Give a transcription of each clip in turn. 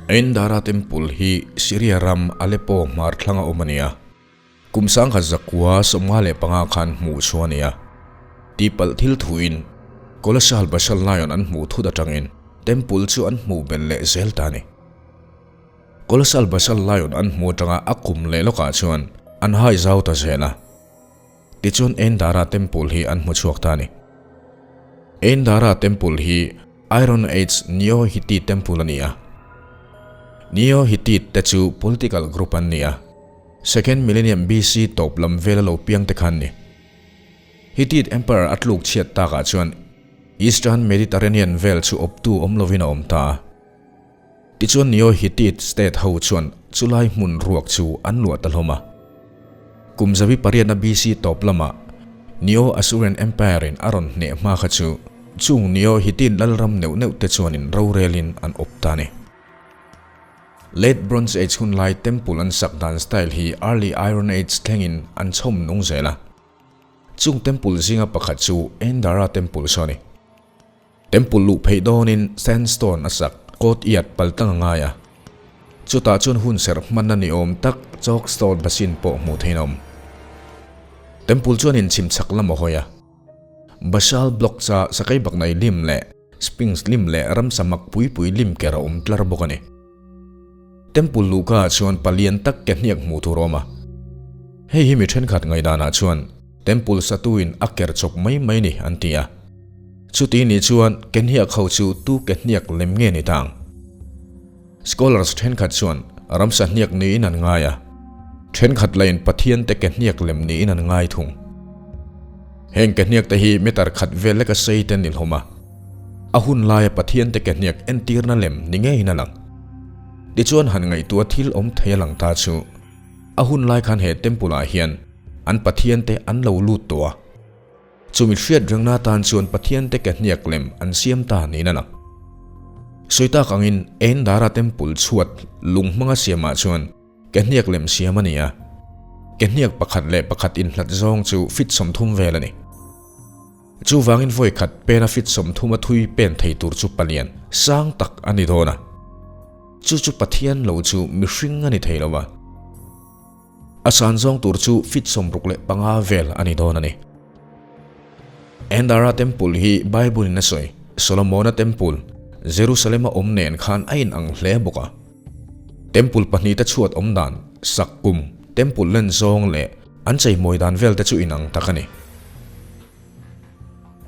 Ein Dara Temple hi Syria ram Aleppo hmar thlanga awm a ni a, kum 1995 khan hmuh chhuah a ni a. Tihpalh thil thuin Colossal Basalt Lion an hmuh thut atangin temple chu an hmuh belh leh zel ta a ni. Colossal Basalt Lion an hmuh atanga a kum leh lawkah chuan an hai zau ta zel a. Tichuan Ein Dara Temple hi an hmu chhuak ta a ni. Ein Dara Temple hi Iron Age Neo-Hittite Temple a ni a. Neo-Hittite te chu political group an ni a, Second Millennium BC tawp lam vela lo piang te kha an ni. Hittite Empire a tluk chhiat takah chuan Eastern Mediterranean vel chu awptu awm lovin a awm ta a. Tichuan Neo-Hittite state ho chuan chulai hmun ruak chu an luah ta hlawm a. Kum zabi pariatna BC tawp lamah Neo-Assyrian Empire in a rawn hneh hma kha chu chung Neo-Hittite lalram neuh neuh te chuanin rorelin an awp ta a ni. Late Bronze Age hunlai temple an sak dan style hi Early Iron Age thlengin an chhawm nung zel a. Chung temple zinga pakhat chu Endara Temple saw a ni. Temple luh pheih dawnin sandstone a sak courtyard pal tlang a ngai a, chutah chuan hun serh hmanna ni awm tak chalk stone basin pawh hmuh theihin a awm. Temple chuan inchhim chhak lam a hawi a, basalt block cha sakei baknai lim leh sphinx lim leh ramsa mak pui pui lim ker a awm tlar bawk a ni. Temple luhka ah chuan palian tak ke hniak hmuh tur a awm a, hei hi mi thenkhat ngaihdanah chuan temple satuin a ker chawp mai mai ni an ti a. Chuti nih chuan ke hniak ho chu tu ke hniak lem nge ni tang? Scholars thenkhat chuan ramsa hniak niin an ngai a, thenkhat lain Pathian te ke hniak lem niin an ngai thung. Heng ke hniak te hi meter khat vel leka sei te ni hlawm a, a hun laia Pathian te ke hniak entirna lem ni ngeiin a lang. Tichuan han ngaihtuah thil awm thei a lang ta chu a hun lai khan he temple ah hian an Pathian te an lo lut tawh a, Chumi hriat rengna atan chuan Pathiante ke hniak lem an siam ta niin a lang. Sawi tak angin Ein Dara Temple chhuat lung hmanga siamah chuan ke hniak lem siam a ni a, ke hniak pakhat leh pakhat inhlat zawng chu fit 30 vel a ni. Chuvangin vawi khat pena fit 30 a thui pen thei tur chu palian sang tak a ni dawn a. Chu chu Pathian lo chu mihring a ni thei lo va. A san zawng tur chu fit 65 vel a ni dawn a ni. Endara Temple hi Bible in a sawi, Solomona Temple, Jerusalem a awm nen khan a inang hle bawk a. Temple pahnih te chhuat awm dan, sak kum, temple len zawng leh an cheimawi dan vel te chu inang tak a ni.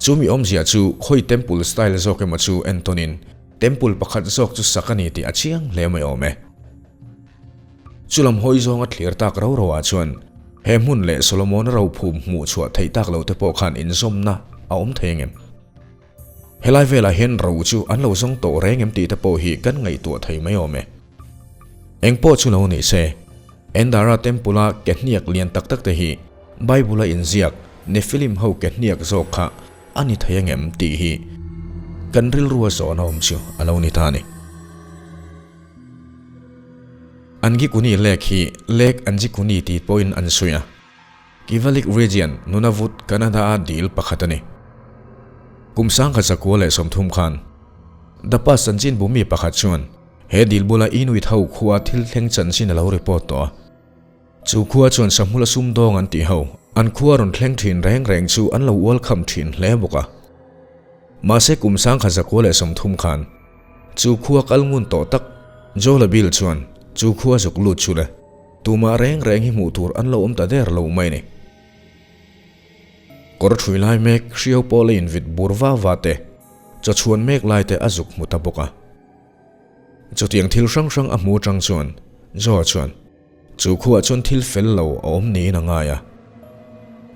Chumi awmzia chu khawi temple style zawk emaw chu entawnin temple pakhat zawk chu sak a ni tih a chiang hle mai awm e. Chulam hawi zawnga thlir tak ro ro ah chuan he hmun leh Solomona rophum hmuh chhuah theih tak lo te pawh khan inzawmna a awm thei angem? Helai velah hian ro chu an lo zawng tawh reng em tih te pawh hi kan ngaihtuah thei mai awm e. Eng pawh chu lo ni se, Endara Temple-a ke hniak lian tak tak te hi Bible-a inziak Nephilim ho ke hniak zawk kha a ni thei angem tih hi kan rilrua zawhna awm chu a lo ni ta a ni. Angikuni Lake hi Lake Anjikuni tih pawhin an sawi a, Kivalliq Region, Nunavut, Canada-a dil pakhat a ni. Kum 1930 khan, Dapa chanchinbu mi pakhat chuan he dil bula Inuit ho khua thil thleng chanchin a lo report tawh a. Chu khua chuan Sahmula sumdawng an tih ho, an khua rawn thleng thin reng reng chu an lo ualkham thin hle bawk a. Mahse kum 1930 khan, Chu khua kal ngun tawh tak Jola Bill chuan chu khua zuk lut chu le, tumah reng reng hi hmuh tur an lo awm ta der lo mai ni. Kawr thui lai mek hriau pawh la invit bur va va te, chaw chhuan mek lai te a zuk hmu ta bawk a. Chutiang thil hrang hrang a hmu atang chuan Joa chuan chu khuaah chuan thil fel lo a awm niin a ngai a.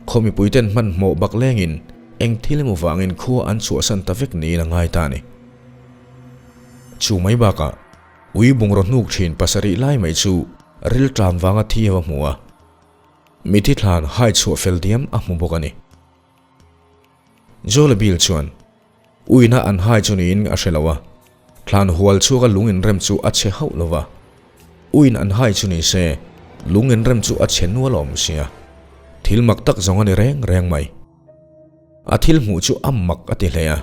Khaw mipuiten hmanhmawh bak lengin eng thil emaw vangin khua an chhuahsan ta vek niin a ngai ta a ni. Chu mai bakah ui bungraw hnuk thin pasarih lai mai chu ril tlam vanga thi a va hmu a, mithi thlan hai chhuah fel diam a hmu bawk a ni. Jola Bill chuan uina an hai chu niin a hre lo a, thlan hual chhuaka lung inrem chu a chhe hauh lo va, uin an hai chu ni se lung inrem chu a chhe nual awm sia, thil mak tak zawng a ni reng reng mai. A thil hmuh chu a mak a ti hle a.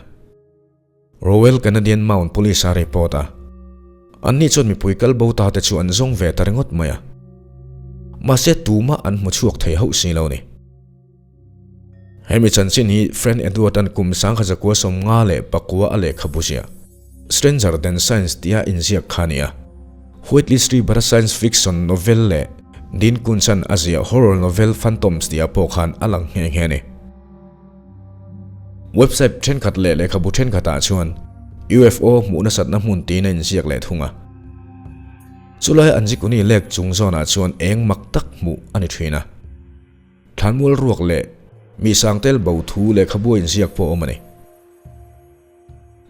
Royal Canadian Mount Police a report a. Anni chuan mipui kal bo ta te chu an zawng ve ta ringawt mai a. Mahse tumah an hmu chhuak thei hauh si lo ni. Hemi chanchin hi Friend Edward-a'n kum 1954 a lehkhabu ziah Stranger Than Science tia inziak kha a ni a. Whitley Strieber-a science fiction novel leh Dean Koontz-a'n a ziah horror novel Phantoms tia pawh khan a lang nghe nghe a ni. Website thenkhat leh lehkhabu thenkhatah chuan UFO hmuh nasatna hmun tiin a inziak leh thung a. Chulai Anjikuni lek chung zawnah chuan eng mak tak hmuh a ni thin a. Thlanmual ruak leh mi sangtel bo thu lehkhabu a inziak pawh a awm a ni.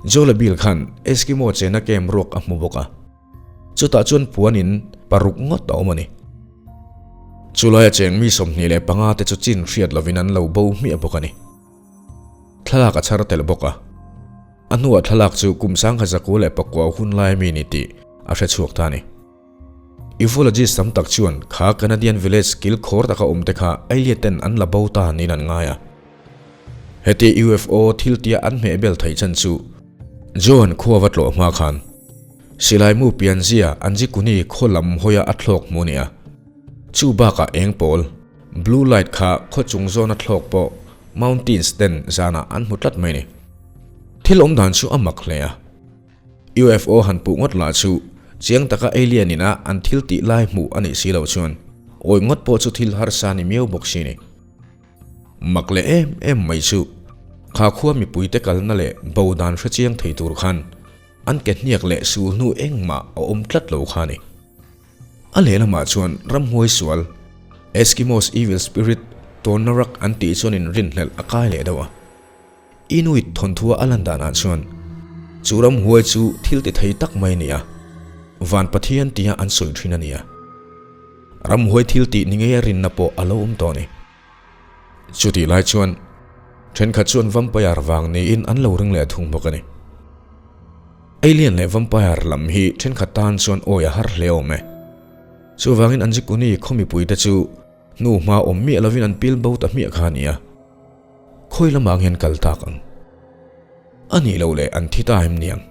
Joe Bill khan Eskimo chena camp ruak a hmu bawk a, chutah chuan puanin paruk ngawt a awm a ni. Chulaia cheng mi 25 te chu chin hriat lovin an lo bo hmiah bawk a ni. Thlalak a chhar tel bawk a, a hnuah thlalak chu kum 1909 hun lai mi ni tih a hre chhuak ta a ni. Ufologist tam tak chuan kha Canadian village kil khawr taka awm te kha alien ten an la bo ta niin an ngai a. Heti UFO thil tia an hmeh bel theih chan chu Joan khua va tlawh hma khan silai mu pianzia Anjikuni khaw lam hawia a thlawk hmu nia. Chu bakah eng pawl, blue light kha khaw chung zawna thlawk pawh mountains ten zanah an hmu tlat mai ni. Thil awm dan chu a mak hle a. UFO han puh ngawt lah chu chiang taka alien ina an thil tih lai hmuh a nih si loh chuan awi ngawt pawh chu thil harsa ni miau bawk si ni. Mak leh em em mai chu kha khua mipuite kalna leh bo dan hre chiang thei tur khan an ke hniak leh sul hnu engmah a awm tlat lo kha ni. A lehlamah chuan ramhuai sual, Eskimos evil spirit, Tornarak an tih chuan inrinhlelh a kai leh deuh a. Inuit thawnthua a lan danah chuan chu ramhuai chu thil ti thei tak mai a ni a, van Pathian tia an sawi thin a ni a. Ramhuai thil tih ni ngei a rinna pawh a lo awm tawh a ni. Chutih lai chuan thenkhat chuan vampire vang niin an lo ring leh thung bawk a ni. Alien leh vampire lam hi thenkhat tan chuan awi a har hle awm e. Chuvangin Anjikuni khaw mipuite chu hnu hma awm miah lovin an pil bo ta hmiah kha a ni a. Khawi lamah ang hian kal tak ang? A nih loh leh an thi ta em niang?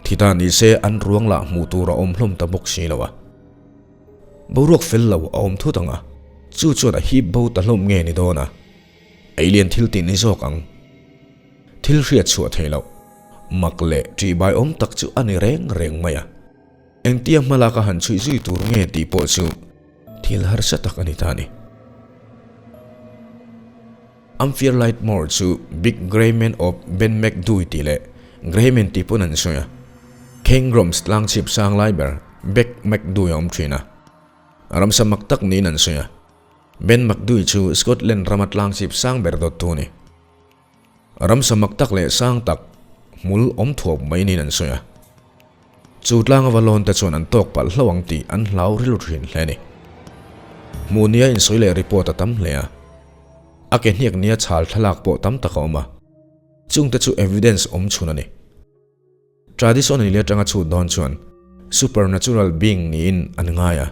Thi ta ni se an ruang lah hmuh tur a awm hlawm ta bawk si lo a. Boruak fel lo a awm thut ang a, chu chuan a hip bo ta hlawm nge ni dawn a? Alien thil tih ni zawk ang. Thil hriat chhuah thei loh, mak leh ṭihbai awm tak chu a ni reng reng mai a. Engtia hmalak a han chhuih zui tur nge tih pawh chu thil harsa tak a ni ta a ni. Amphir Lightmore chu Big Grey Man of Ben McDui tih leh Grey Man tih pawn an sawi a. Cairngorms tlang chhip sang lai ber Beck McDui a awm thin a. Ramsa mak tak niin an sawi a. Ben McDui chu Scotland rama tlang chhip sang ber dawttu a ni. Ramsa mak tak leh sang tak hmul awm thuap mai niin an sawi a. Chu tlanga va lawn te chuan an tawk palh hlauh ang tih an hlau rilru thin hle a ni. Hmuh nia insawi leh report a tam hle a. A ke hniak nia chhal thlalak pawh tam tak a awm a. Chungte chu evidence awm chhun a ni. Tradition ni leh atanga chhut dawn chuan supernatural being niin an ngai a.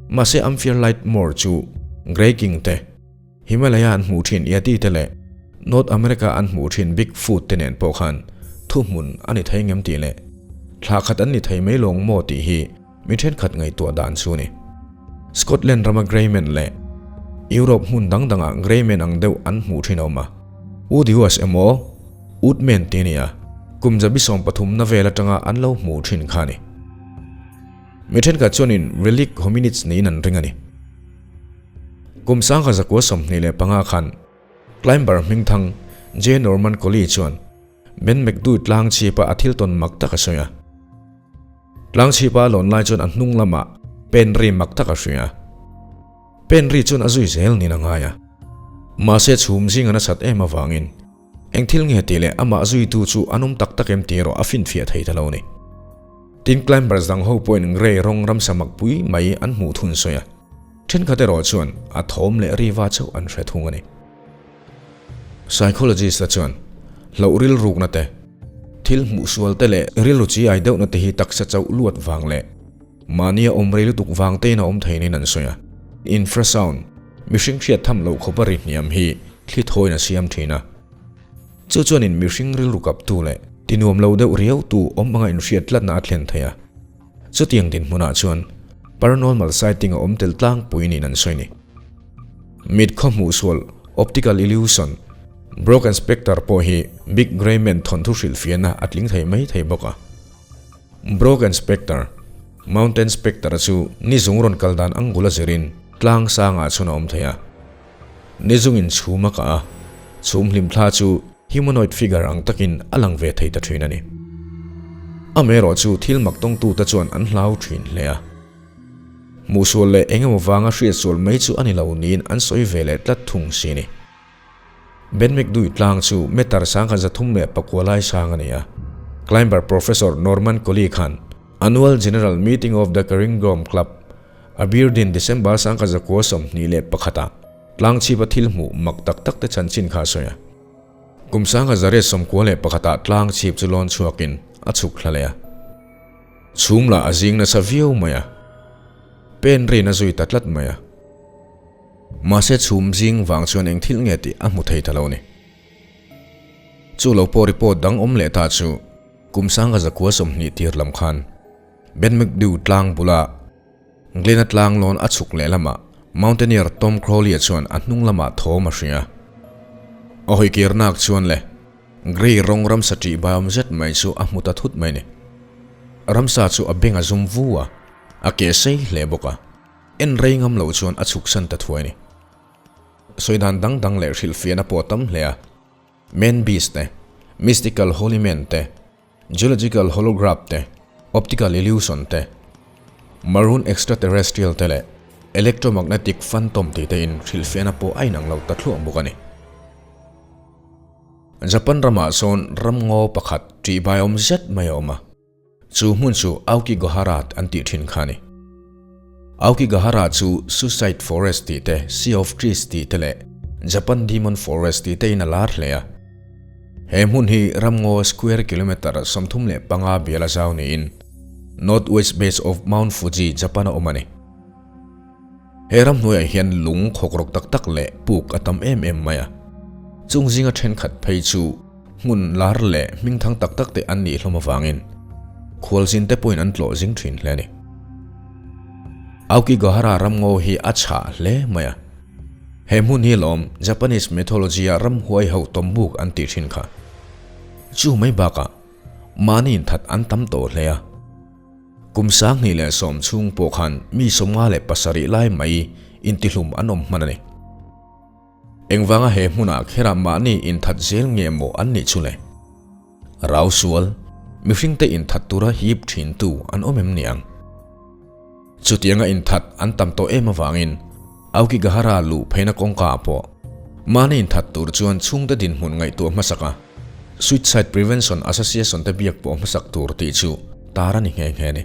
Mahse Amphir Lightmore chu Grey King te, Himalaya an hmuh thin Yeti te leh North America an hmuh thin Big Foot te nen pawh khan thuhmun a ni thei ngem tih leh thla khat an ni thei mai lawng maw tih hi mi thenkhat ngaihtuah dan chu a ni. Scotland rama Greyman leh Europe hmun dang dangah Greyman ang deuh an hmuh thin a awm a. Woodiwas emaw Woodman tih a ni a, kum zabi 13 na vel atanga an lo hmuh thin kha a ni. Mi thenkhat chuanin relic hominids niin an ring a ni. Kum 1925 khan climber hmingthang J. Norman Collie chuan Ben McDuy tlang chhipa a thil tawn mak tak a sawi a. Tlang chhipa a lawn lai chuan a hnung lamah pen ri mak tak a hria a. Pen ri chuan a zui zel niin a ngai a. Mahse chhum zing a nasat em avangin eng thil nge tih leh amah zuitu chu an awm tak tak em tih erawh a finfiah thei ta lo a ni. Tin climbers dang ho pawhin grey rawng ramsa mak pui mai an hmuh thun sawi a. Thenkhat erawh chuan a thawm leh riva chauh an hre thung a ni. Psychologist-a chuan hlauh rilrukna te, thil hmuh sual te leh rilru chi ai deuhna te hi taksa chauh luat vang leh mahnia awm rei lutuk vang tein a awm thei niin an sawi a. Infrasound, mihring hriat tham loh khawpa ri hniam hi thli thawiin a siam thin a. Chu chuanin mihring rilru kaptu leh. Tinuam lo deuh riau tu awm anga inhriat tlatna a thlen thei a. Chutiang dinhmunah chuan paranormal sighting a awm tel tlangpui niin an sawi ni. Mit khaw hmuh sual, optical illusion, Broken Spectre pawh hi Big Grey Man thawnthu hrilhfiahna a tling thei mai thei bawk a. Broken Spectre, Mountain Spectre chu ni zung rawn kal dan angul a zirin tlang sangah chuan a awm thei a. Ni zungin chhum a kah a, chhum hlimthla chu humanoid figure ang takin a lang ve thei ta thin a ni. Amaherawh chu thil mak tawngtute chuan an hlau thin hle a. Hmuhsual leh eng emaw vanga hriatsual mai chu a ni lo niin an sawi ve leh tlat thung si ni. Ben McDui tlang chu meter 1309 lai sang a ni a. Climber Professor Norman Collie khan Annual General Meeting of the Cairngorm Club a bir din December 1921 ah tlang chhipa thil hmuh mak tak tak te chanchin kha a sawi a. Kum 1991 ah tlang chhip chu lawn chhuakin a chhuk thla leh a. Chhum lah a zing nasa viau mai a. Pen rin a zui ta tlat mai a. Mahse chhum zing vang chuan eng thil nge tih a hmu thei ta lo ni. Chu lo pawh report dang awm leh ta chu kum 1920 tir lam khan Ben McDew tlang bula Glena tlang lawn a chhuk leh lamah mountaineer Tom Crowley-a chuan a hnung lamah thawm a hria. A hawi kir nak chuan le Grey rawng ramsa ṭih bai awm zet mai chu a hmu ta thut mai ni. Ramsa chu a beng a zum vu a, a ke sei hle bawk a. En rei ngam lo chuan a chhuksan ta thuai ni. Sawi dan dang dang leh hrilhfiahna pawh a tam hle a. Man Beast te, Mystical Holy Man te, Geological Holograph te, Optical Illusion te, Maroon Extraterrestrial te leh Electromagnetic Phantom tih te in hrilhfiahna pawh a inang lo ta thluah bawk a ni. Japan ramah sawn ramngaw pakhat ṭihbaiawm zet mai a awm a. Chu hmun chu Aokigahara an tih thin kha a ni. Aokigahara chu Suicide Forest tih te, Sea of Trees tih te leh Japan Demon Forest tih te in a lar hle a. He hmun hi ramngaw square kilometre 35 bial a zau niin North West Base of Mount Fuji, Japan a awm a ni. He ramhnuaiah hian lung khawkrawk tak tak leh puk a tam em em mai a. Chung zinga thenkhat phei chu hmun lar leh hmingthang tak tak te an nih hlawm avangin khualzin te pawhin an tlawh zing thin hle a ni. Aokigahara ramngaw hi a chhah hle mai a. He hmun hi lawm Japanese mythology-a ramhuai ho tawmbuk an tih thin kha. Chu mai bakah mahni inthat an tam tawh hle a. Kum 2010 chhung pawh khan mi 57 lai mai intihlum an awm hman a ni. Engvanga he hmunah kherah mahni inthat zel nge maw an nih chu le? Rau sual, mihringte inthat tura hip thintu an awm em ni ang? Chutianga inthat an tam tawh em avangin Aokigahara luh pheina kawngka ah pawh mahni inthat tur chuan chhungte dinhmun ngaihtuah hmasak a, Suicide Prevention Association te biak pawh hmasak tur tih chu tar a ni nghe nghe a ni.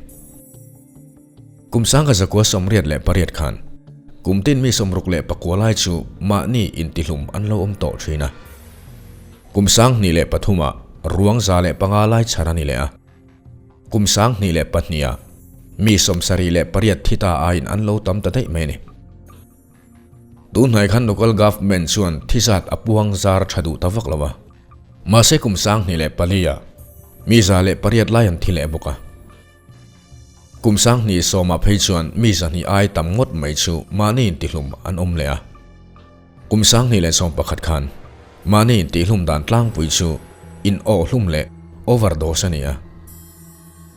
Kum 1988 khan kum tin mi 69 lai chu mahni intihlum an lo awm tawh thin a. Kum 2003 ah ruang 105 lai chhar a ni leh a. Kum 2002 ah mi 78 thi ta aiin an lo tam ta daih mai a ni. Tunhnai khan local government chuan thi zat a puang zar tha duh ta vak lo a. Mahse kum 2004 ah mi 108 lai an thi leh bawk a. Kum 2010 ah phei chuan mi 200 ai tam ngawt mai chu mahni intihlum an awm leh a. Kum 2011 khan mahni intihlum dan tlangpui chu in awhhlum leh overdose a ni a.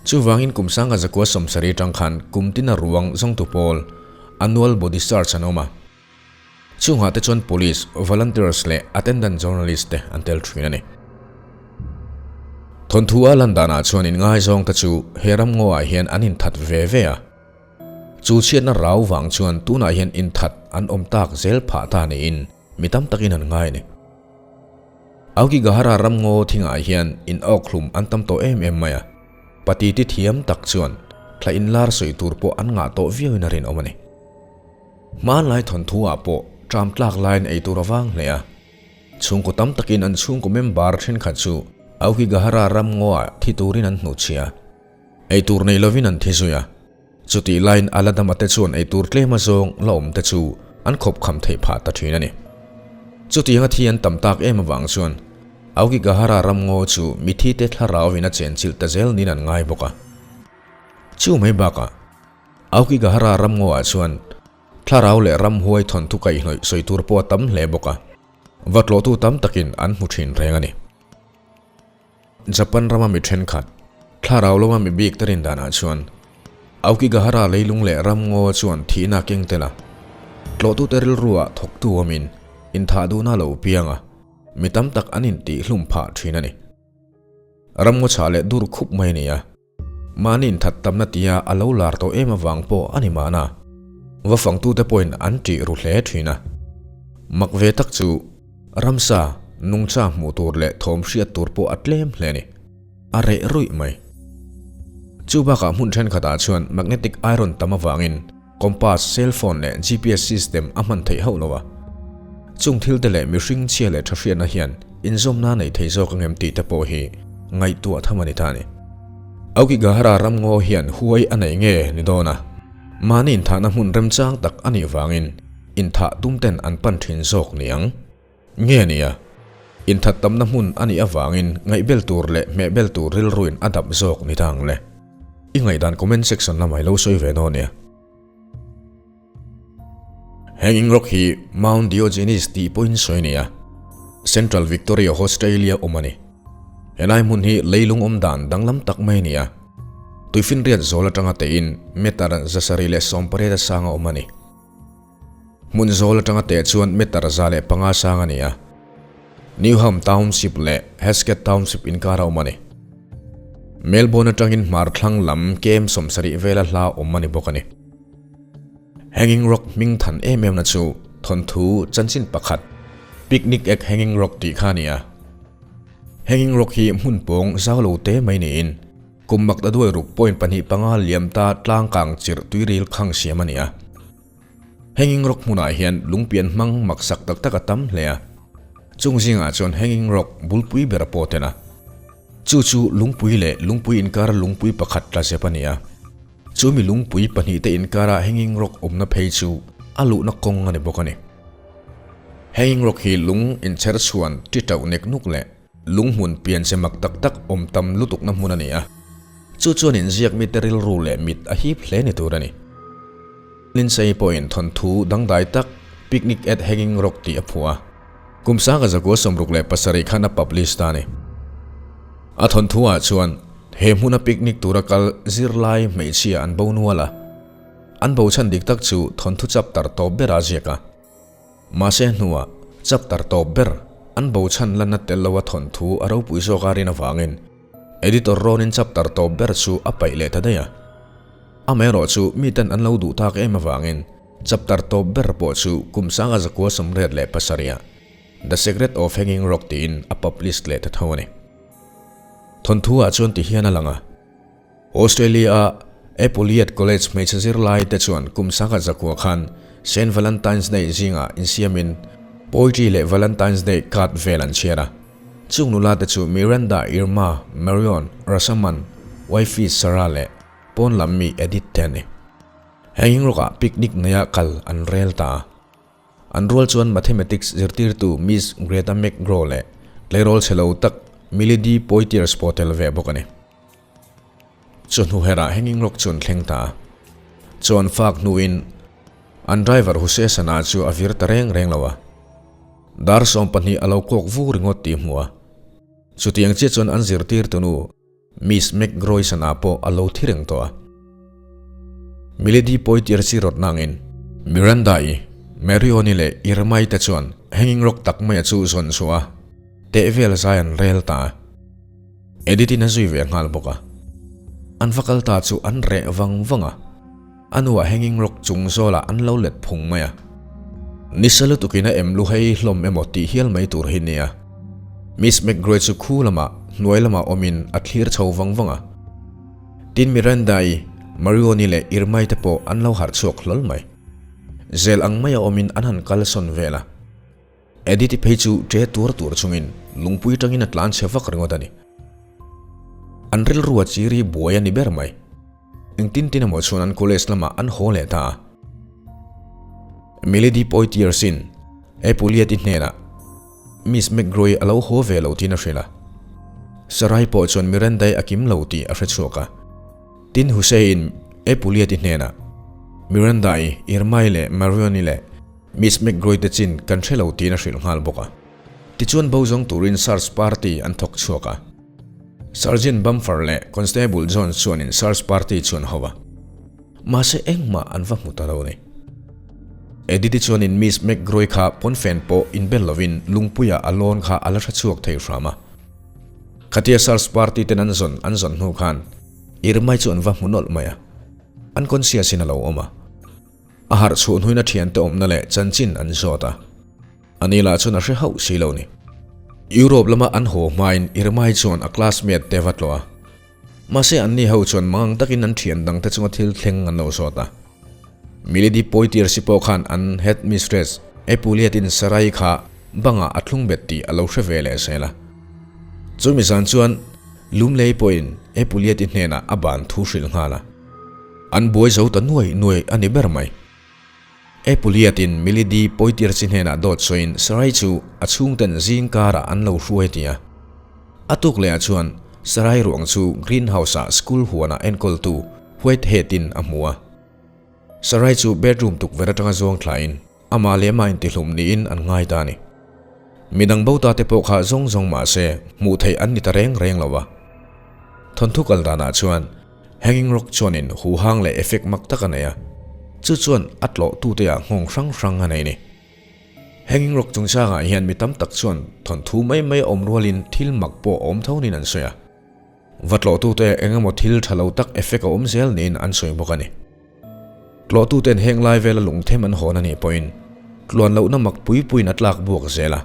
Chuvangin kum 1970 tang khan kum tina ruang zawngtu pawl annual body search an awm a. Chungah te chuan police, volunteers leh attendant journalist te an tel thin a ni. Thawnthu a lan danah chuan inngaizawng te chu he ramngaw ah hian an inthat ve ve a. Chu chhiatna rau vang chuan tunah hian inthat an awm tak zel phah ta niin mi tam takin an ngai a ni. Aokigahara ramngaw thingah hian in awkhlum an tam tawh em em mai a, pati ti thiam tak chuan thla inlar sawi tur pawh an ngah tawh viauin a rinawm a ni. Hmanlai thawnthu ah pawh ṭam tlak laiin ei tur a vang hle a, chhungkaw tam takin an chhungkaw member thenkhat chu Aokigahara ramngaw ah thi turin an hnuchhia a, ei tur nei lovin an thi zui a, chutih laiin a la dama te chuan ei tur tlem azawng la awm te chu an khawp kham theih phah ta thin a ni. Chutianga thi an tam tak em avang chuan. Aokigahara ramngaw chu mithite thlarauin a chenchilh ta zel niin an ngai bawk a. Chu mai bakah Aokigahara ramngawah chuan thlarau leh ramhuai thawnthu kaihhnawih sawi tur pawh a tam hle bawk a, va tlawhtu tam takin an hmu thin reng a ni. Japan rama mi thenkhat, thlarau lama mi bik te rin danah chuan Aokigahara leilung leh ramngaw chuan thihna a keng tel a, tlawhtute rilruah thawktu awmin inthah duhna a lo piang a, mi tam tak an intihhlum phah thin a ni. Ramngaw chhah leh dur khup mai a ni a. Mahni inthat tamna tia a lo lar tawh em avang pawh a ni mahna. Va fangtute pawhin an ṭih ru hle ṭhin a. Mak ve tak chu ramsa, nungcha hmuh tur leh thawm hriat tur pawh a tlem hle a ni. A reh ruih mai. Chu bakah hmun ṭhenkhatah chuan magnetic iron tam avangin compass, cell phone leh GPS system a hman theih hauh lo a. Chung thilte leh mihring chhia leh ṭha hriatna hian inzawmna nei thei zawk angem tih te pawh hi ngaihtuah tham a ni ta a ni. Aokigahara ramngaw hian huai a nei nge ni dawn a, mahni inthahna hmun remchang tak a nih vangin inthah tum ten an pan ṭhin zawk ni ang. Nge nia, inthat tamna hmun a nih avangin ngaihbel tur leh hmehbel tur rilruin a dap zawk ni ta ang le. I ngaihdan comment section lamah i lo sawi ve dawn nia. Hanging Rock hi Mount Diogenes tih pawhin sawi nia. Central Victoria, Australia awm a ni. Helai hmun hi leilung awm dan danglam tak mai a ni a. Tuifinriat zawl atanga teiin meter 718 a sang a awm a ni. Hmun zawl atanga teh chuan meter 105 sang a ni a. Newham Township leh Hesketh Township inkar a awm a ni. Melbourne atangin hmar thlang lam kem 70 vela hla awm a ni bawk a ni. Hanging Rock hming than em em na chu thawnthu chanchin pakhat Picnic at Hanging Rock tih kha a ni a. Hanging Rock hi hmun pawng zau lo te mai niin kum mak ta duai ruk point 2 5 liam ta tlang kang chirh tuiril khang siam a ni a. Hanging Rock hmunah hian lungpian hmang maksak tak tak a tam hle a. Chung zingah chuan Hanging Rock bulpui ber a pawh tel a. Chu chu lungpui leh lungpui inkara lungpui pakhat tla zep a ni a. Chumi lungpui pahnihte inkara Hanging Rock awmna phei chu a luhna kawng a ni bawk a ni. Hanging Rock hi lung inchher chhuan ti tauh nek nuk leh lung hmun pian che mak tak tak awm tam lutukna hmun a ni a. Chu chuan inziak mite rilru leh mit a hip hle ni tur a ni. Lindsay pawhin thawnthu dangdai tak Picnic at Hanging Rock tih a phuah a. Kum sanga zakua 67 khan a publish ta a ni. A thawnthu ah chuan he hmuna picnic tura kal zirlai hmeichhia an bo nual a. An bo chhan dik tak chu thawnthu chapter tawp ber a ziak a. Mahse hnuah chapter tawp ber an bo chhan lanna tel lo a thawnthu a ropui zawk a rin avangin Editor rawnin chapter tawp ber chu a paih leh ta daih a. Amaherawh chu miten an lo duh tak em avangin chapter tawp ber pawh chu kum 1987 ah The Secret of Hanging Rock tiin a publish leh ta tho a ni. Thawnthu ah chuan ti hian a lang a, Australia a Appoliate College hmeichhe zirlai te chuan kum 1900 khan Saint Valentine's Day zingah insiamin poetry leh Valentine's Day card vel an chhiar a. Chung nula te chu Miranda, Irma, Marion, Rosamund, Wifey Sarah leh pawn lam mi Edith te an ni. Hanging Rock-ah picnic neia kal an rel ta a. An rual chuan Mathematics zirtirtu Miss Greta McGraw leh tleirawl chhe lo tak Millie D. Poitiers pawh tel ve bawk a ni. Chawhnu herah Hanging Rock chu an thleng ta a. Chaw an fak hnuin an driver Jose Sana chu a vir ta reng reng lo a. Dar 12 a lo kawk vu ringawt tih hmu a. Chutiang chiah chuan an zirtirtu nu Miss McGraw Sana pawh a lo thi reng tawh a. Milady Poitier chi rawt nangin Miranda-i, Marion-i leh Irma-i te chuan Hanging Rock tak maia chu zawn chhuah a, teh vel zai an rel ta a. Edith-in a zui ve nghal bawk a. An va kal ta chu an reh vang vang a. A nuah Hanging Rock chung zawlah an lo let phung mai a. Nisa lutukin a em lu hei hlawm emaw tih hial mai tur hi nia. Miss McGraw chu khu lamah, hnuai lamah awmin a thlir chho vang vang a. Tin Miranda-i, Marion-i leh Irma-i te pawh an lo harh chhuak hlawl mai. Zel ang maia awmin an han kal sawn vel a. Edith-i phei chu ṭe tuar tuar chungin lungpui ṭangin a tlan chhe vak ringawt a ni. An rilru a chiri buai a ni ber mai. Engtin tin emaw chuan an college lamah an haw leh ta a. Milady Poitiers-in Epuliet-i hnenah, Miss McGraw-i a lo haw ve lo tiin a hrilh a. Sarai pawh chuan Miranda-i a kim lo tih a hre chhuak a. Tin Hussein Epuliati hnenah, Miranda-i, Irma-i leh Marion-i leh Miss McGraw-i te chin kan hre lo tiin a hrilh nghal bawk a. Tichuan bo zawng turin search party an thawk chhuak a. Sergeant Bumfer leh Constable Jones chuanin search party chu an ho a. Mahse engmah an va hmu ta lo ni. Edith-i chuanin Miss McGraw-i kha pawnfen pawh inbel lovin lungpuia a lawn kha a la hre chhuak thei hram a. Khatia search party ten an zawn an zawn hnu khan Irma-i chu an va hmu nawlh mai a. Unconscious in a lo awm a. A harh chhuah hnuin a thiante awmna leh chanchin an zawt a. Ani lah chuan a hre hauh si lo ni. Europe lama an haw hmain Irma-i chuan a classmate te va tlawh a. Mahse anni ho chuan mangang takin an thian dangte chunga thil thleng an lo zawt a. Milady Poitier si pawh khan an headmistress Epuliatin Sarai kha bangah a thlung bet tih a lo hre ve leh zel a. Chumi zan chuan Lumlei pawhin Epuliati hnenah a ban thu hrilh nghal a. An buai zo ta nuai nuai a ni ber mai. Epuliatin Milady Poitier chi hnenah dawt sawiin Sarai chu a chhungten zing karah an lo hruai ti a. A tuk lehah chuan Sarai ruang chu greenhouse-ah school huanah enkawltu Whitehead-in a hmu a. Sarai chu bedroom tukverh atanga zuang thlain amah leh amah intihlum niin an ngai ta a ni. Midang bo ta te pawh kha zawng zawng mah se hmuh theih an ni ta reng reng lo a. Thawnthu kal danah chuan Hanging Rock chuanin huhang leh effect mak tak a nei a, chu chuan a tlawh tute ah nghawng hrang hrang a nei ni. Hanging Rock chungchangah hian mi tam tak chuan thawnthu mai mai a awm rualin thil mak pawh a awm tho niin an sawi a. Va tlawhtute eng emaw thil tha lo tak effect a awm zel niin an sawi bawk a ni. Tlawhtuten heng lai vela lungthem an hawn a nih pawhin tluan lohna mak pui puiin a tlak buak zel a.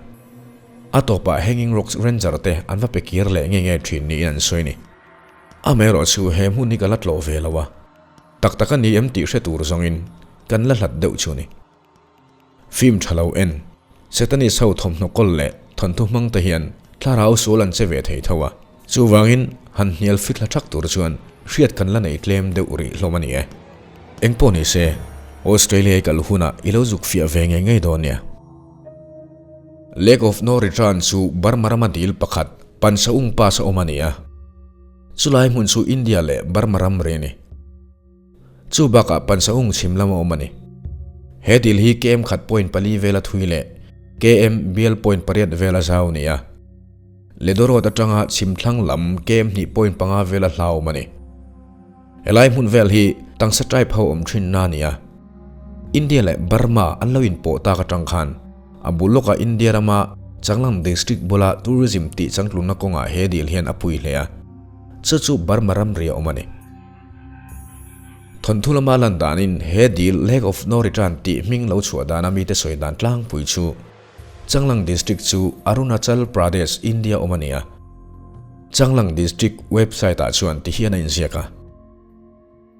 A tawpah Hanging Rocks Ranger te an va pe kir leh nge nge thin niin an sawi a ni. Amaherawh chu he hmun hi ka la tlawh ve lo a, tak tak a ni em tih hre tur zawngin kan la hlat deuh chu a ni. Film tha lo en, Satanist ho thawmhnaw kawl leh thawnthu hmang te hian thlarau sual an che ve thei tho a, chuvangin han hnial fit hla thak tur chuan hriat kan la nei tlem deuh rih hlawm a ni e. Engpawh ni se, Australia i kal hunah i lo zuk fiah ve ngei ngei dawn nia. Lake of No Return chu Burma rama dil pakhat Pansaung Pass a awm a ni a, chulai hmun chu India leh Burma ram ri a ni. Chu bakah Pansaung chhim lam a awm a ni. He dil hi KM khat point pali vela thui leh KM bial point pariat vela zau a ni a. Ledorod atanga chhim thlang lam KM hnih point panga vela hla awm a ni. Helai hmun vel hi Tangsa tribe ho awm thin na a ni a. India leh Burma an lo inpawh tak atang khan a bul lawkah India rama Changlang district bula tourism tih changtlunna kawngah he dil hian a pui hle a. Chu chu Burma ramri a awm a ni. Thawnthu lama lan danin he dil Lake of No Return tih hming lo chhuah dana mite sawi dan tlangpui chu Changlang District chu Arunachal Pradesh, India awm a ni a. Changlang District website ah chuan ti hian a inziak a.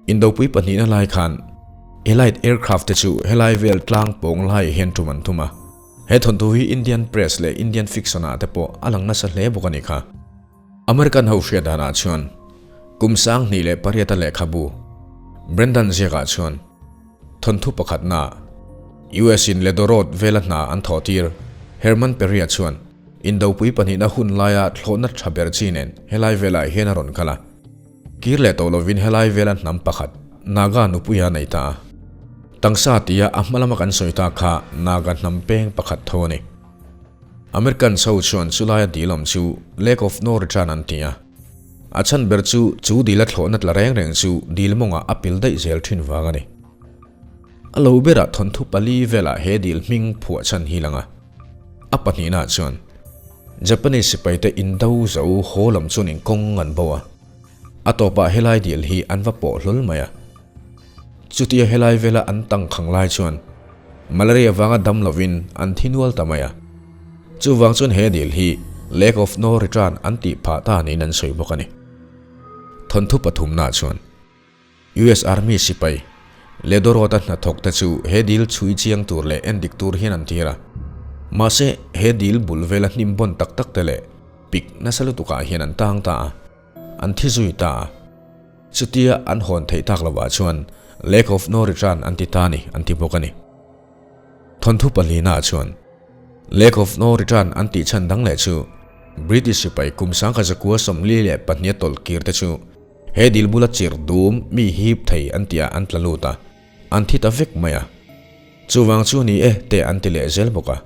Indopui pahnihna lai khan Allied aircraft te chu helai vel tlang pawng laiah hian tum an tum a. He thawnthu hi Indian press leh Indian fiction ah te pawh a lang nasa hle bawk a ni kha. American ho hriat danah chuan kum 2008 a lehkhabu Brendan ziakah chuan thawnthu pakhatna US in Ledorod vela hna an thawh tir Herman Perry-a chuan indopui pahnihna hun laia thlawhna tha ber chi nen helai velah hian a rawn kal a. Kir leh tawh lovin helai vela hnam pakhat Naga nupuia nei ta a. Tangsa tia a hma lama kan sawi ta kha Naga hnam peng pakhat tho a ni. Americans ho chuan chulaia dil awm chu Lake of No Return an ti a. A chhan ber chu chu dila thlawhna tla reng reng chu dil mawngah a pil daih zel thin vang a ni. A lo berah thawnthu pali velah he dil hming phuah chhan hi lang a. A pahnihnaah chuan Japanese sipaite indo zo haw lam chuan inkawng an bo a. A tawpah helai dil hi an va pawh hlawl mai a. Chutia helai vela an tangkhang lai chuan malaria vanga dam lovin an thi nual ta mai a. Chuvang chuan he dil hi Lake of No Return an tih phah ta niin an sawi bawk a ni. Thawnthu pathumnaah chuan US Army sipai Ledorod-a hnathawk te chu he dil chhui chiang tur leh endik tur hian an tir a. Mahse, he dil bul vela hnim bawn tak tak te leh pik nasa lutukah hian an tang ta a. An thi zui ta a. Chutia an hawn theih tak lovah chuan Lake of No Return an ti ta a ni, an ti bawk a ni. Thawnthu palina chuan. Lake of No Return an tih chhan dang leh chu British sipai kum 1942 a tawlh kir te chu he dil bula chirh dum mi hip thei an tih ah an tla lut a, an thi ta vek mai a. Chuvang chu ni e te an ti leh zel bawk a.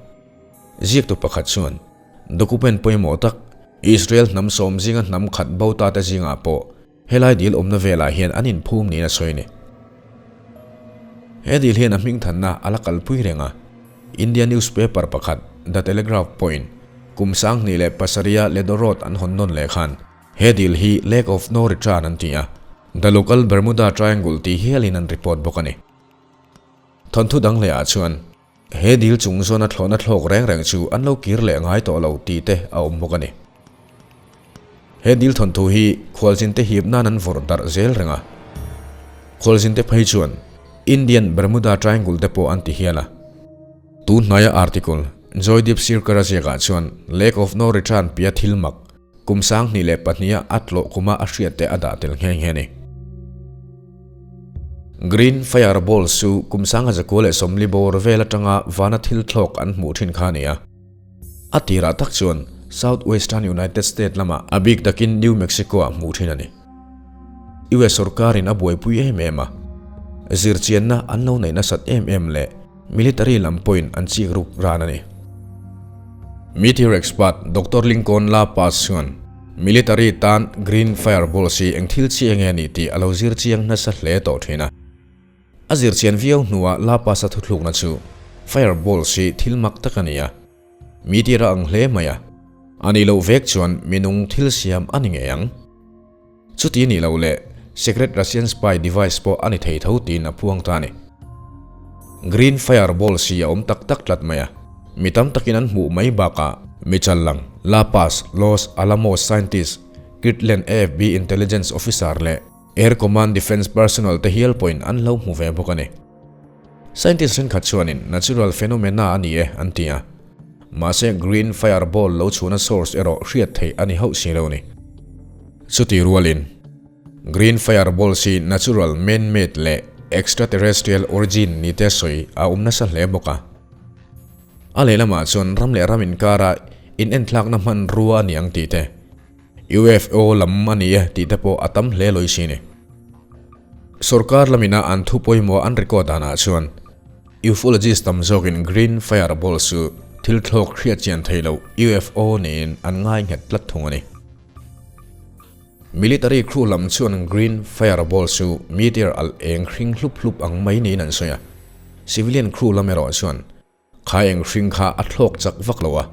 Ziaktu pakhat chuan document pawimawh tak Israel hnam sawm zinga hnam khat bo ta te zingah pawh Helai dil awmna velah hian an inphum niin a sawi a ni. He dil hian a hmingthanna a la kalpui reng a, India newspaper pakhat The Telegraph pawhin kum 2007-a Ledo Road an hawn nawn leh khan he dil hi Lake of No Return an ti a, The Local Bermuda Triangle tih hialin an report bawk a ni. Thawnthu dang lehah chuan He dil chung zawn a thlawhna thlawk reng reng chu an lo kir leh ngai tawh lo tih te a awm bawk a ni. He dil thawnthu hi khualzinte hip nan an vawrh darh zel reng a. Khualzinte phei chuan Indian Bermuda Triangle te pawh an ti hial a. Tun hnaia article Joydeep Sirkar a ziakah chuan Lake of No Return pia thil mak Kum 2002 a a tlawh kuma a hriat te a dah tel nghe nghe a ni. Green Fireball chu kum 1940 bawr vel atanga vana thil thlawk an hmuh thin kha a ni a. A tirah tak chuan Southwestern United State lamah a bik takin New Mexico-ah hmuh thin a ni. US sorkarin a buaipui em em a, zirchianna an lo neih nasat em em leh Military lam pawhin an chik ruk ran a ni. Meteor expert Doctor Lincoln La Paz chuan military tan green fireballs hi eng thil chi enge a nih tih a lo zir chiang nasa hle tawh thin a. A zir chian viau hnuah La Paz-a thuthlukna chu fireballs hi thil mak tak a ni a, meteor a ang hle mai a, a nih loh vek chuan minung thil siam a ni ngei ang. Chuti nih loh leh secret Russian spy device pawh a ni thei tho tiin a phuang ta a ni. Green fireball si a awm tak tak tlat mai a, mi tam takin an hmuh mai bakah mi challang La Paz, Los Alamos scientist, Kirtland AFB intelligence officer leh Air Command defence personnel te hial pawhin an lo hmu ve bawk a ni. Scientist thenkhat chuanin natural phenomena a ni e an ti a, mahse green fireball lo chhuahna source erawh hriat theih a ni hauh si lo ni. Chuti rualin, green fireballs hi natural, man-made leh extraterrestrial origin ni te sawi a awm nasa hle bawk a. A lehlamah chuan ram leh ram inkara inenthlakna hmanrua a ni ang tih te, UFO lam a ni e tih te pawh a tam hle lawih si ni. Sorkar lamina an thu pawimawh an record danah chuan Ufologist tam zawkin Green Fireball chu thil thlawk hriat chian thei loh UFO niin an ngai nghet tlat thung a ni. Military crew lam chuan Green Fireball chu meteor alh eng hring hlup hlup ang mai niin an sawi a, civilian crew lam erawh chuan Kha eng hring kha a thlawk chak vak lo a,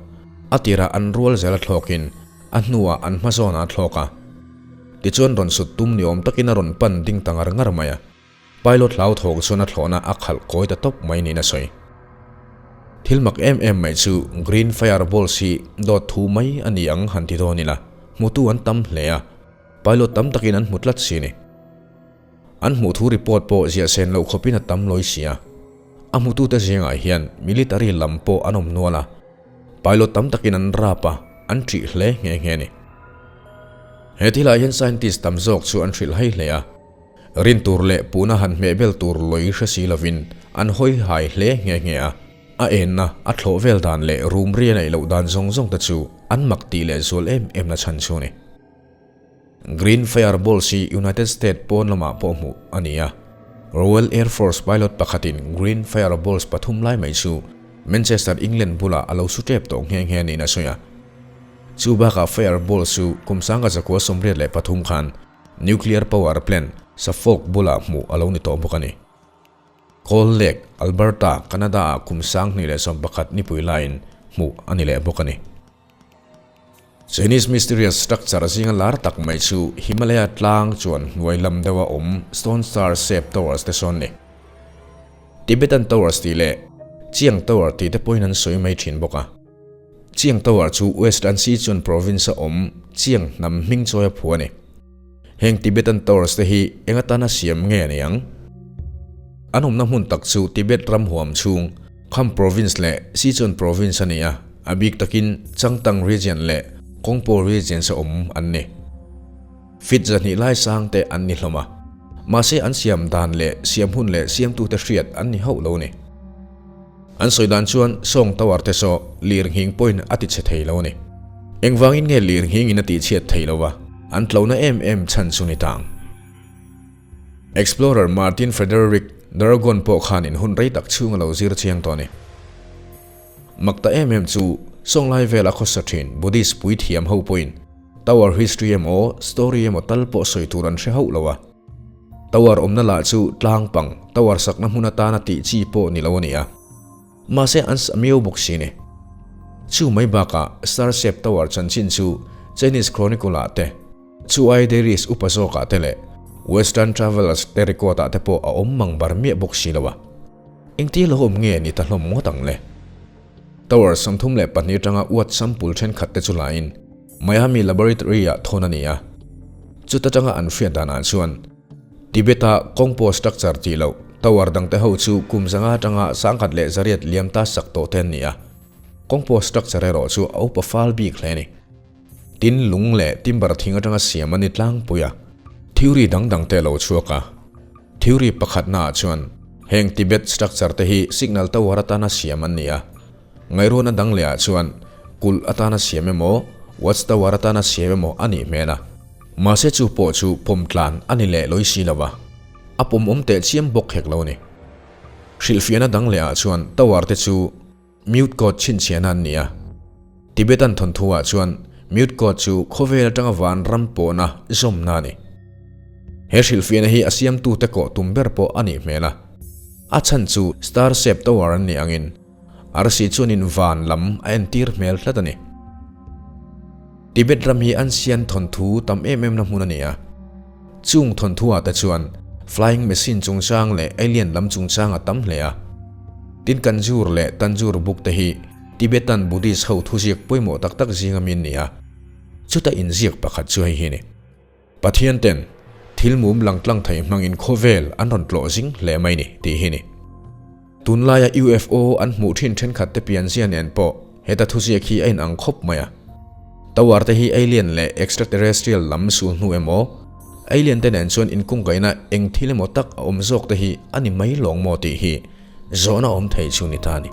a tirah an rual zel a thlawkin a hnuah an hma zawnah a thlawk a. Tichuan rawn sut tum ni awm takin a rawn pan ding ta ngar ngar mai a, pilot hlauthawng chuan a thlawhna a khalh kawi ta tawp mai niin a sawi. Thil mak em em mai chu Green Fireballs hi dawt thu mai a ni ang han ti dawn ila, hmutu an tam hle a, pilot tam takin an hmu tlat si ni. An hmuh thu report pawh ziah sen loh khawpin a tam lawi si a. A hmutute zingah hian military lam pawh an awm nual a, pilot tam takin an rap a, an ṭih hle nghe nghe a ni. He thilah hian scientist tam zawk chu an hrilh hai hle a, rin tur leh puhna han hmehbel tur lawi hre si lovin an hawi hai hle nghe nghe a, a enna, a thlawh vel dan leh rum ri a neih loh dan zawng zawng te chu an mak tih leh zual em em na chhan chu a ni. Green Fireballs hi United States pawn lamah pawh hmuh a ni a. Royal Air Force pilot pakhatin Green Fireballs pathum lai mai chu Manchester, England bulah a lo su tep tawh nghe nghe niin a sawi a. Chu bakah Fireballs chu kum 1983 khan nuclear power plant Suffolk bulah hmuh a lo ni tawh bawk a ni. Cold Lake, Alberta, Canada-ah kum 2011 nipui laiin hmuh a ni leh bawk a ni. Chinese mysterious structure zinga lar tak mai chu Himalaya tlang chuan hnuai lam deuha awm Stone Star shape towers te sawn ni. Tibetan Towers tih leh Chiang Tower tih te pawhin an sawi mai thin bawk a. Chiang Tower chu Western Sichuan province a awm Chiang hnam hming chawi a phu a ni. Heng Tibetan Towers te hi eng atana siam nge a ni ang? An awmna hmun tak chu Tibet ram huam chhung Kham Province leh Sichuan Province a ni a, a bik takin Changtang Region leh Kongpo Regions a awm an ni. Feet 200 lai sang te an ni hlawm a, mahse an siam dan leh siam hun leh siamtute hriat an ni hauh lo a ni. An sawi dan chuan sawng tower te saw lirnghing pawhin a ti chhe thei lo a ni. Engvangin nge lirnghingin a tihchhiat thei lo va, an tlona em em chhan chu ni ta ang. Explorer Martin Frederick Daragon pawh khanin hun rei tak chhung a lo zir chiang tawh a ni. Mak ta em em chu sawnglai vela khawsa thin Buddhist puithiam ho pawhin tower history emaw story emaw tal pawh sawi tur an hre hauh lo a. Tower awmna lah chu tlang pang tower sakna hmun atana tih chi pawh ni lo a ni a. Mahse an sa miau bawk si ni. Chu mai bakah Star Shape Tower chanchin chu Chinese Chronicle ah te, Chu ai Dairies upa zawkah te leh Western Travellers te record ah te pawh a awm mang bar miah bawk si lo a. Engtia lo awm nge ni ta hlawm ngawt ang le? Tower 32 atanga uat sample thenkhat te chu lain Miami Laboratory ah thawn a ni a. Chuta tanga an hriat danah chuan Tibet-a Kongpo structure tih loh tower dangte ho chu kum 500 atanga 1100 liam ta sak tawh te an ni a. Kongpo structure erawh chu a upa fal bik hle a ni. Tin lung leh timber thing atanga siam a ni tlangpui a, theory dang dang te a lo chhuak a. Theory pakhatnaah chuan heng Tibet structure te hi signal tower atana siam an ni a. Ngaihruatna dang lehah chuan kulh atana siam emaw, watch tower atana siam emaw a nih hmel a. Mahse chu pawh chu pawm tlan a ni leh lawi si lo va, a pawm awm teh chiam bawk hek lo a ni. Hrilhfiahna dang lehah chuan tower te chu Mute code chhinchhiahna an ni a. Tibetan thawnthu-ah chuan mute code chu khawvel atanga van ram pawhna zawmna a ni. He hrilhfiahna hi a siamtute kawh tum ber pawh a nih hmel a. A chhan chu star shape tower an nih angin arsi chuanin van lam a entir hmel tlat a ni. Tibet ram hi an sian thawnthu tam em em na hmun a ni a. Chung thawnthu-ah te chuan flying machine chungchang leh alien lam chungchang a tam hle a. Tin Kanjur leh Tanjur book te hi Tibetan Buddhist ho thuziak pawimawh tak tak zinga mi an ni a. Chuta inziak pakhat chu hei hi a ni. Pathian ten thil mum lang tlang thei hmangin khawvel an rawn tlawh zing hle mai ni tih hi a ni. Tunlaia UFO an hmuh thin thenkhat te pianzia nen pawh heta thuziak hi a inang khawp mai a. Tower te hi alien leh extraterrestrial lam sul hnu emaw, alien te nen chuan inkungkaihna eng thil emaw tak a awm zawk te hi a ni mai lawng maw tih hi zawhna awm thei chu ni ta a ni.